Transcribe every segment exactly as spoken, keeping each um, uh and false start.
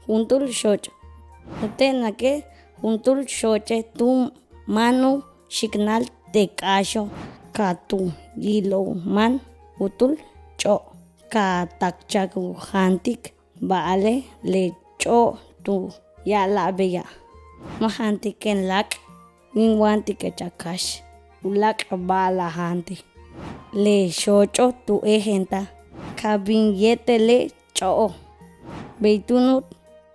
juntúul xooch'. U téenake' juntúul xooche' túun máan u xiknal te' k'áaxo' ka tu yilo'ob máan juntúul ch'o', ka takchak u jaantik ba'ale' le ch'o' tu ya'ala'al beya'. Ma' jaantiken láak', bin wáantikech a kaxt u láak' ba'al a jaantej. Le xooch'o' tu éejentaj ka bin yéetel le ch'o'o'. Bey túuno'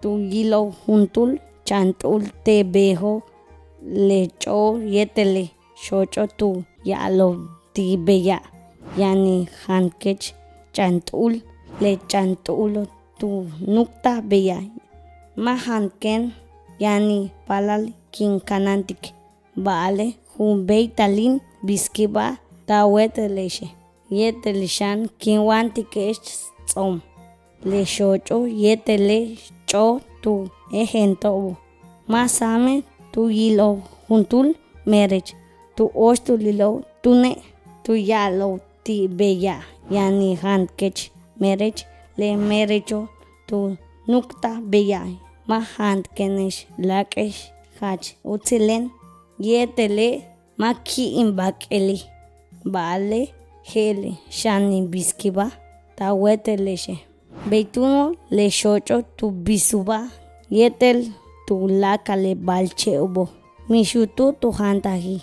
tu yilo'ob juntúul chan t'u'ul te' beejo', le ch'o'o' yéetel le xooch'o' tu ya'alo'ob ti' beya', yaanil jaantkech chan t'u'ul. Le chan t'uulo' tu núuktaj beya', ma' jaantken, yaanil paalal kin kanáantik ba'ale' jun béeytalil in biskibaj ta wéetele'exe'. Yéetel xan kin wáantike'ex ts'o'ok le xooch'o' yéetel le ch'o' tu éejento'obo'. Ma' sáame' tu yilo'ob juntúul meerech tu óoxtúulilo'ob túune' tu ya'alo'ob ti' beya', yaanil jaantkech meerech. Le meerecho' tu núuktaj beya', ma' jaantkene'ex láak'e'ex jach utsilen yéetel le ma' ki'imbak'eli', ba'ale' je'el xan in biskibaj ta wéetele'exe'. Bey túuno' le xooch'o' tu bisubaj yéetel tuláakal le ba'alche'obo', mix juntúul tu jaantajil